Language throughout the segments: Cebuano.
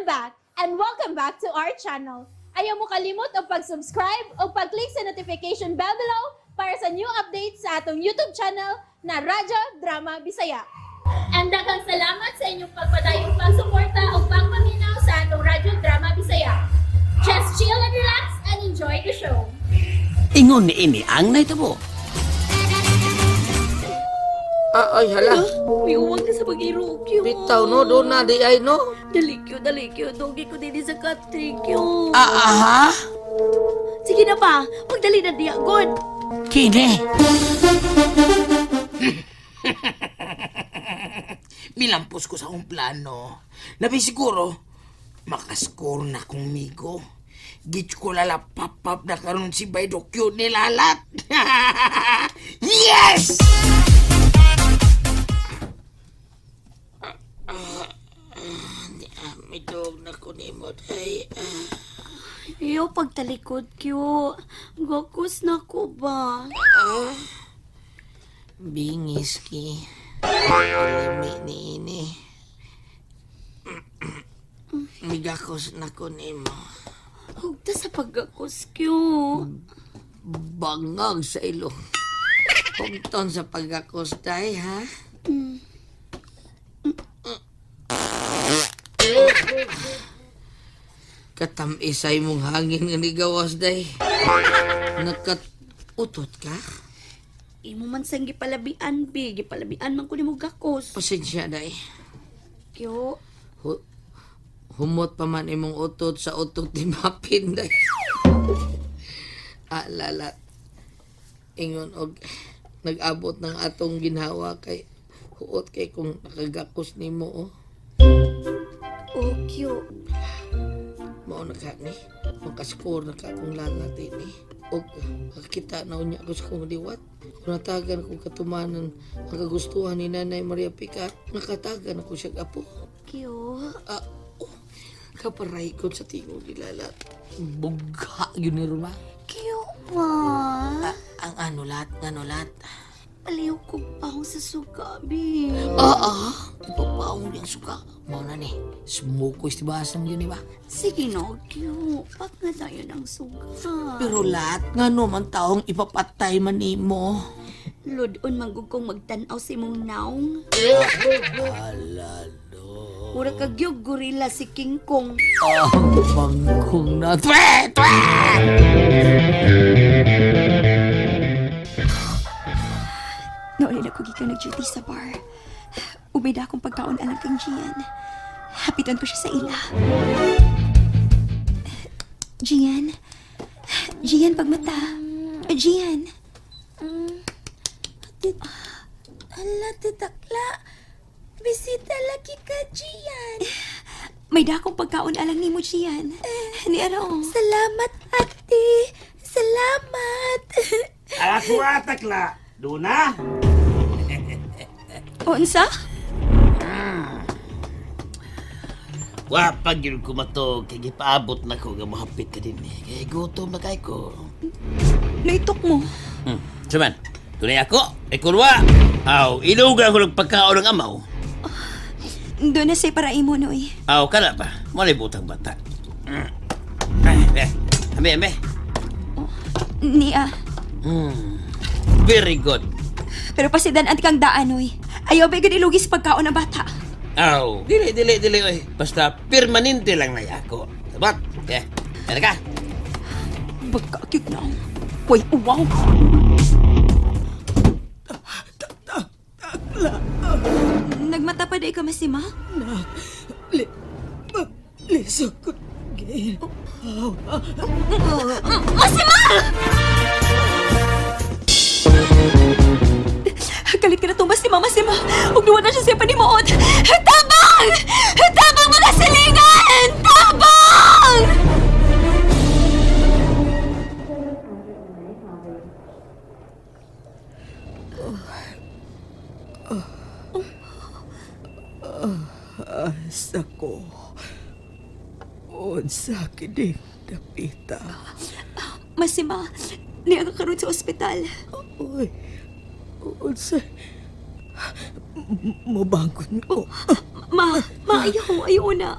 I'm back and welcome back to our channel. Ayaw mo kalimot og pag-subscribe o pag-click sa notification bell below para sa new updates sa atong YouTube channel na Radyo Drama Bisaya. And daghang salamat sa inyong pagpadayong pagsuporta o pagpaminaw sa atong Radyo Drama Bisaya. Just chill and relax and enjoy the show. Ingon ni ini ang nahitabo. Ah, ay, hala. Miuwag na sa pag-iro, Kyo. Bitaw, no? Doon na, di ay, no? Dali, Kyo, dali, Kyo. Dugi ko din sa country, Kyo. Ah, aha? Sige na pa, magdali na diya, God. Kini. Milampos ko sa akong plano. Labi siguro, makascore na kong migo. Gits ko lala pop-up na karon si Baidokyo nilalat. Yes! Midog na ko ni mo, day. Iyo, pagtalikod, Kyo. Gakos na ko ba? Bingis ki. Limi ni ini. Migakos na ko nimo. Hugta sa paggakos, Kyo. Bangag sa ilong. Hugton sa pagkakos day, ha? Katamisay mong hangin nga nigawas day. Nakatutot ka? Imo man sang gipalabian, bi. Gipalabian man ko nimo gakos. Pasensya day. Kyo, Humot pa man imong utot sa utot ni Mapin day. Ah, lalat. Ingon og nag-abot ng atong ginhawa kay huot kay kung nakagakos nimo oh. Oh, Kyo. Mao na ka ni. Makascore na ka akong lalat ini. Og makita na unya ko sa kong liwat. Kung natagan ko katumanan ang kagustuhan ni Nanay Maria Pica, nakatagan ako siya apo. Kyo. Ah, oh, kaparay ko sa tingog ni Lalat. Bugha yun ni Ruma. Kyo ba? Ah, ang ano lahat, ano lahat. Paliw ko pa sa suka, bi. Ah, ah, ipapaong niyang suka. Mao na ni, smoke ko istibasan yun, di ba? Sige no, Kyo. Pag nga tayo ng suka. Pero lahat nga no man taong ipapatay man nimo. Ludon manggug kong magtan-aw sa imong naong. Alalo. Mura ka gyud gorilla si King Kong. Ang bangkong na. Twe! Twe! Nauli na ko gikan nag-duty sa bar. Ubay na akong pagkaon alang kang Gian. Hapitan ko siya sa ila. Gian? Gian, pagmata. Gian. Ala, titakla. Bisita lagi ka, Gian. May dakong pagkaon alang nimo, Gian. Ni ano? Salamat, ate. Salamat. Ako atakla. Duna? Unsa? Wa pag yun ko matog, kay gipaabot na ko nga mohapit ka din eh. Kay gutom na kay ko. Naitok mo. Saman, tunay ako, ay kurwa. Aw, ilugan ko ng pagkaon ng amaw. Doon na say para imo, Noy. Aw, kana pa. Malay butang bata. Ay, eh, ame, ame. Niya. Very good. Pero pasidan anti kang daan, Noy. Ayaw ba gud ilugi sa pagkaon ng bata? Aw, dili, dili, dili, oy. Basta permanente lang na ako. Sabot. Eh, ano ka? Bagkakig na. Hoy, uwaw. Nagmata pa di ka, Masima? Lisod ko. Gail. Masima! Galit ka na to, Masima, Masima. Huwag naman na siya siya panimuot. Tabang! Tabang mga silingan! Tabang! Asa ko. Unsa kining dapita. Masima, niya ka karon sa ospital. Uy. Unsa. Mobangon ko. Ma, ma, ayaw, ayaw na.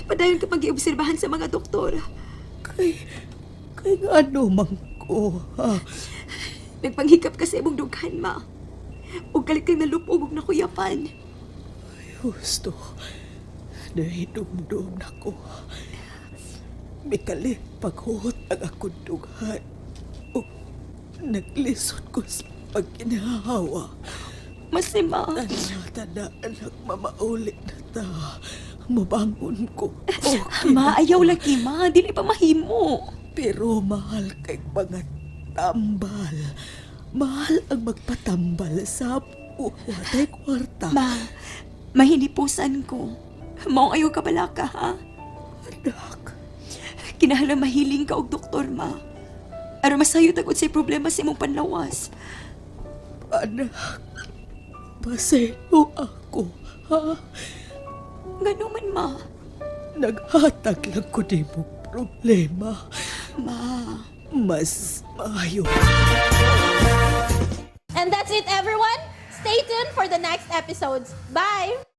Padayon ka pag-iobserbahan sa mga doktor. Kay ngano man ko, ha? Nagpanghikap ka sa imong dughan, ma. Ug kalit kang nalupog ug nakuyapan. Husto. Nahidumdum na ko. Mikalit paghuot ang akong dughan. O, naglisod ko sa pagkinahawa. Masima. Tana, tana, anak, mamaulit na ta. Mabangon ko. Okay Ma, na ayaw ko. lagi, ma. Dili pa mahimo. Pero mahal kay mga tambal. Mahal ang magpatambal sa watay kwarta. Ma, mahinipusan ko. Maong ayaw ka balaka, ha? Anak, Kinahanglan mahiling ka og doktor, ma. Aron masayod agad sa problema sa imong panlawas. Anak, paselo ako, ha? Ngano man, ma? Naghatag lang ko di mo problema. Ma, Mas maayo. And that's it, everyone. Stay tuned for the next episodes. Bye!